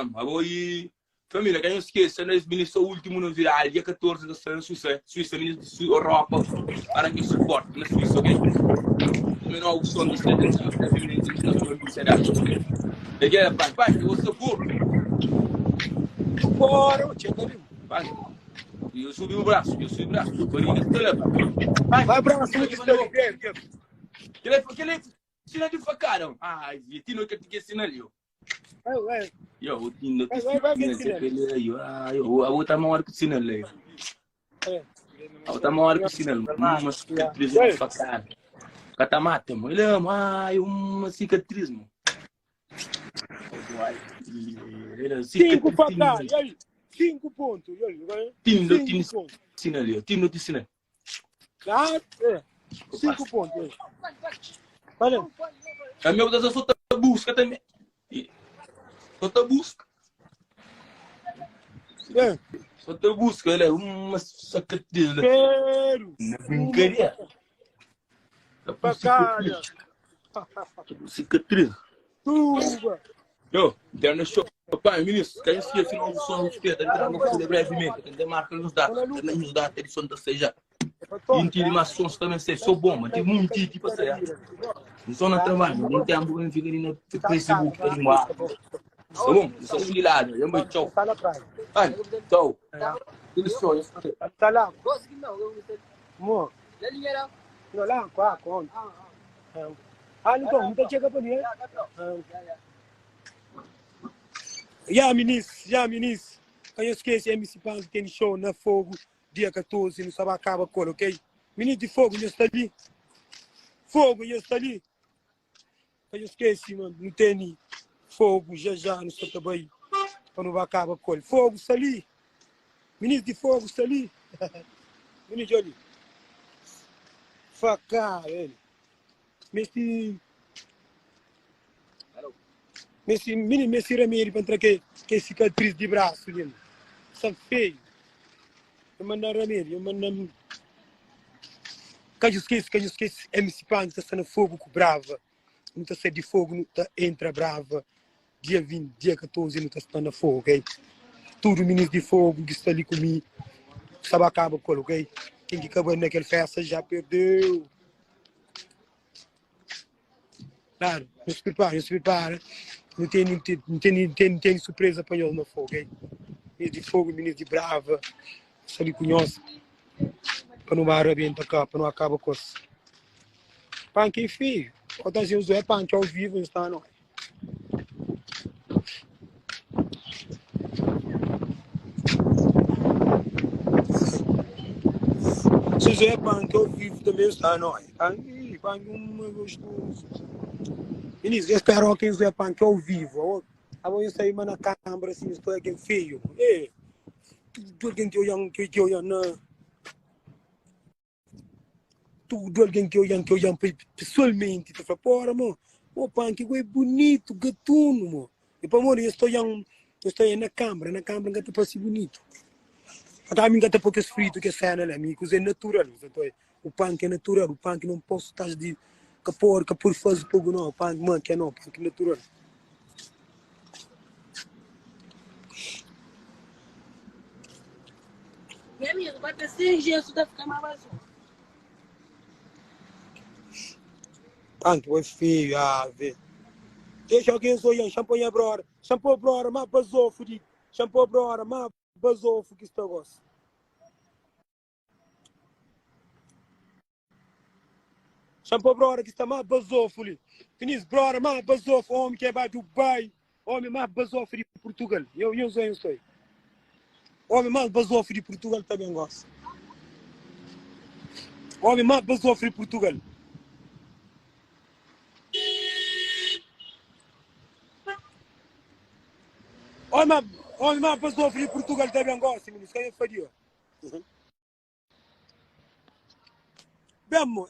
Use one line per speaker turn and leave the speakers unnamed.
Abo i família, ka nhos skese na es mini so últimu novidadi, dia 14 ta sta na Suísa, Suísa, minis di Su Europa, para nhos suporte na Suísa, ok? Também novo som ta sta brevemente ta sta na data, ok? E que pai, pai, eu sou gordo.
Bora, ô, tchê, tá ali.
Pai, eu subi o braço, eu subi o braço, barriga está lá, pai.
Vai braço, muito está ali, vem, vem.
Aquele, aquele sinal de facada. Ai, tino que que sinal eu.
Vai, vai.
Yo, o tino que
Vai, vai, vai,
sinal
sinal.
aquele aí. Ah, eu, a outra maior que sinal aí.
É.
A outra maior que sinal. Uma cicatriz de facada. Catamata, mano. Ele ama, ai, uma cicatriz, mano. Ele
5 facada, e aí? 5 pontos, e aí? Vai?
Tino,
Cinco
tino,
pontos.
sinal aí. Tino, tino, sinal.
Ah, é. 5 pontos. Valeu.
A minha botação só tá busca também. Só tá busca.
É.
Só tá busca, ele é uma cicatriz.
Quero.
Na brincadeira. Tá com
Facada.
cicatriz. Tá com cicatriz.
Tuba.
Yo, interna show. Pai, ministro, quem esquece novo som de esquerda, entrar no fundo brevemente, tem que marcar nos datas, tem nos datas, edição da seja. E tire mais sons também, sei, sou bom, mas tem muito tipo assim. Não sou na trabalho, não tem hamburguer, fica ali no Facebook, tá de mar. Tá bom? Sou filhado, eu me tchau.
Tá na praia.
Ai, tchau. Tudo show, eu sou.
Tá lá. Mo. Não, lá, quá, conta. Ah, então, não tá chegando para mim, né? Ya, minis, ya, minis. Ka nhos skese, MC Panki tene show na Fogo, dia 14, nu sa ba kaba ku el, ok? Minis di Fogo, nhos sta li? Fogo, nhos sta li? Ka nhos skese ma nu tene Fogo, já já nu sta ta bai pa nu ba kaba ku el. Fogo sta li! Minis di Fogo sta li! Minis, dja li. Fakada, el. Mesti Mesti mini mesti remedi pa ntra ke ke sikatris di brasu li Sta feio Eu manda remedi eu manda Ka nhu skese ka nhu skese MC Punk ta sta na fogo ku brava Nu ta sai di fogo nu ta entra brava Dia 20 dia 14 nu ta sta na fogo ok Tudu minis di fogo ki sta li ku mi Sta ba kaba ku el ok Ken ki ka bai na kel festa já perdeu Claro, nhos pripara, nhos pripara. Nu teni, nu teni, nu teni, nu teni surpresa pa nhos na fogo, ok? Minis di fogo, minis di brava, sta li ku nhos pa nu ba rabenta ka, pa nu akaba kos. Panki é feio. Ota assim, os é panki ao vivo, está no. Se Zé Punk ao vivo também está no. Panki, panki um gostoso. Meninos, eu espero que o Zé Punk ao vivo. Abo eu saí na câmara assim, estou aqui feio. Ei, tudo alguém que olham, que que olham na tudo alguém que olham, que olham pessoalmente, tá fala, porra, mo, o Punk é bonito, gatuno, mo. E pa modi, eu estou olhando, eu estou olhando na câmara, na câmara nunca te parece bonito. Até a mim nunca te pôr que frito, que cena lá, amigo, é natural, então, o punk é natural, o punk não posso estar de que por, que por fazer pouco não, o punk, mano, que é não, punk natural.
Meu amigo, vai ter sem gesso, tá ficando mais baixo.
Punk, foi feio, ah, vê. Deixa alguém sonhar, champanhe brora, shampoo brora, mas basofo de, shampoo brora, mas basofo que está gosta. Shampoo brora que está mais basofo li. Finis brora mais basofo, homem que é vai Dubai, homem mais basofo de Portugal. Eu eu sou eu sou. Homem mais basofo de Portugal também gosta. Homem mais basofo de Portugal. Homem, homem mais basofo de Portugal também gosta, menino. Isso aí é fadia. Bem, mo.